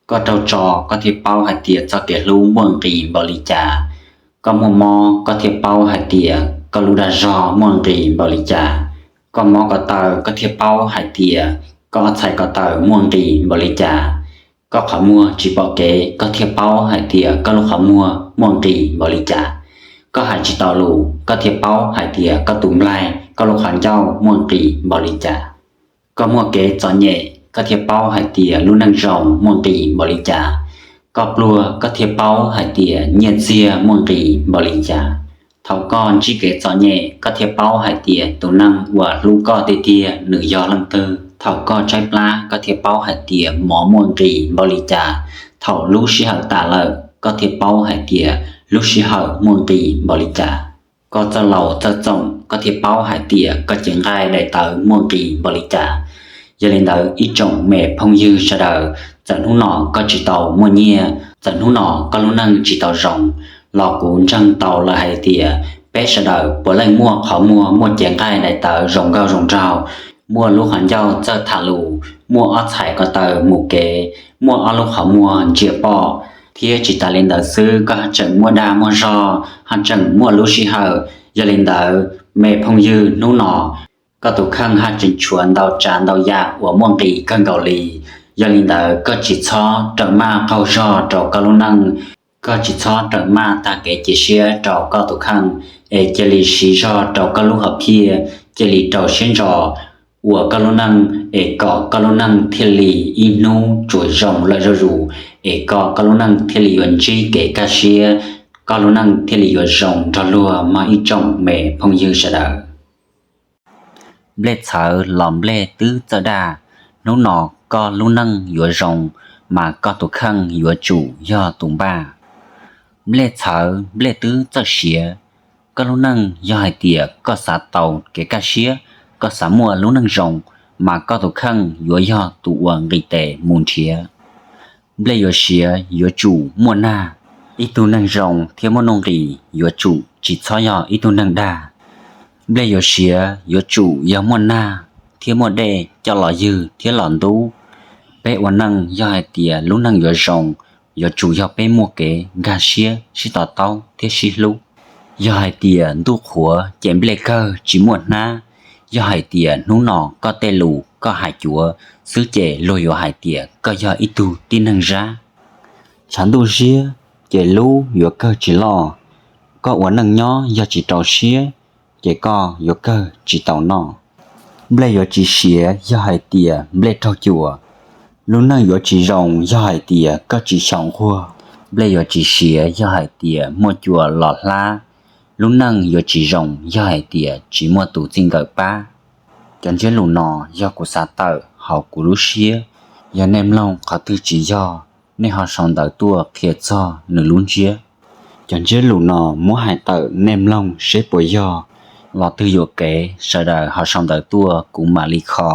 Koj raug tso, koj thiaj paub hais tias txoj kev hlub muaj nqis npaum li cas. Koj muaj mob, koj thiaj paub hais tias koj lub dag zog muaj nqis npaum li cas. Koj mob ko taw, koj thiaj paub hais tias koj ob txhais ko taw muaj nqis npaum li cas. Koj qhov muag tsis pom kev, koj thiaj paub hais tias koj lub qhov muag muaj nqis npaum li cas. Koj hais tsis tau lus, koj thiaj paub hais tias koj tus nplaig, koj lub qhov ncauj muaj nqis npaum li cas. Koj muaj kev txom nyem, koj thiaj paub hais tias lub neej zoo muaj nqis npaum li cas. Koj pluag, koj thiaj paub hais tias nyiaj txiag muaj nqis npaum li cas. Thaum koj ntsib kev txom nyem, koj thiaj paub hais tias tus neeg uas hlub koj tiag tiag nws yog leej twg. Thaum koj tshaib plab, koj thiaj paub hais tias mov muaj nqis npaum li cas. Thaum lub sij hawm tas lawm, koj thiaj paub hais tias lub sij hawm muaj nqis npaum li cas. Koj txawj laus txawj txoom, koj thiaj paub hais tias koj cev nqaij daim tawv muaj nqis npaum li cas. Yog li ntawd, ib tsoom me phooj ywg sawv daws, txawm hnub no koj tsis tau muaj nyiaj, txawm hnub no koj lub neej tsis tau zoo, los kuv ntseeg tau lawm hais tias peb sawv daws puav leej muaj qhov muag, muaj cev nqaij daim tawv zoo nkauj zoo nraug, muaj lub qhov ncauj txawj tham lus, muaj ob txhais ko taw mus kev, muaj ob lub qhov muag ntsia pom, thiab tsis tas li ntawd xwb, koj tseem muaj dag muaj zog, ho tseem muaj lub sij hawm. Yog li ntawd, me phooj ywg, hnub no koj tus kheej haj tseem tshuav ntau tsav ntau yam uas muaj nqis kawg nkaus li. Yog li ntawd, koj tsis txhob rawm maj qaug zog rau koj lub neej, koj tsis txhob rawm maj tag kev cia siab rau koj tus kheej, es cia li siv zog rau koj lub hom phiaj, cia li rau siab ntso ua koj lub neej, es kom koj lub neej thiaj li ib hnub tsuas zoo lawm zuj zus, es kom koj lub neej thiaj li yuav ntsib kev kaj siab, koj lub neej thiaj li yuav zoo nrog luag mog ib tsoom me phooj ywg sawv daws. Nplej txhawv los nplej twb txawj daj, hnub no koj lub neej yuav zoo, mas koj tus kheej yuav tsum yog tus npaj. Nplej txhawv nplej twb txawj siav, koj lub neej yog hais tias koj xav tau kev kaj siab, koj xav muaj lub neej zoo, mas koj tus kheej yuav yog tus uas nqis tes mus nrhiav. Nplej yuav siav yuav tsum muaj nag. Ib tug neeg zoo thiab muaj nuj nqis yuav tsum tsis txhob yog ib tug neeg dag. Nplej yuav siav yuav tsum yog muaj nag thiab muaj dej coj los ywg thiab los ntub. Peb ua neej yog hais tias lub neej yuav zoo, yuav tsum yog peb muaj kev nkag siab, sib to taub thiab sib hlub. Yog hais tias ntuj qhuav ces nplej kawg tsis muaj hnab. Yog hais tias hnub no koj tej lus koj hais cuav xwb ces luag yuav hais tias koj yog ib tug tib neeg zab. Tshav ntuj siab ces lub yuav kawg tsis loj. Koj ua neej nyob yog tsis rau siab, ces koj yuav kawg tsis tau noj. Nplej yuav tsis siav yog hais tias nplej raug cuam. Lub neej yuav tsis zoo yog hais tias koj tsis xyaum nquag. Nplej yuav tsis siav yog hais tias muaj cua los hlab. Lub neej yuav tsis zoo yog hais tias tsis muaj tus txij nkawm pab. Cov ntsiab lus no yog kuv xav tawm hauv kuv lub siab, yog nej mloog qhov twg tsis yog, nej ho sau ntawv tuaj qhia txog nws lub ntsiab. Cov ntsiab lus no muab hais tawm nej mloog seb puas yog. Los twg yuam kev sawv daws ho sau ntawv tuaj kuv mam li kho.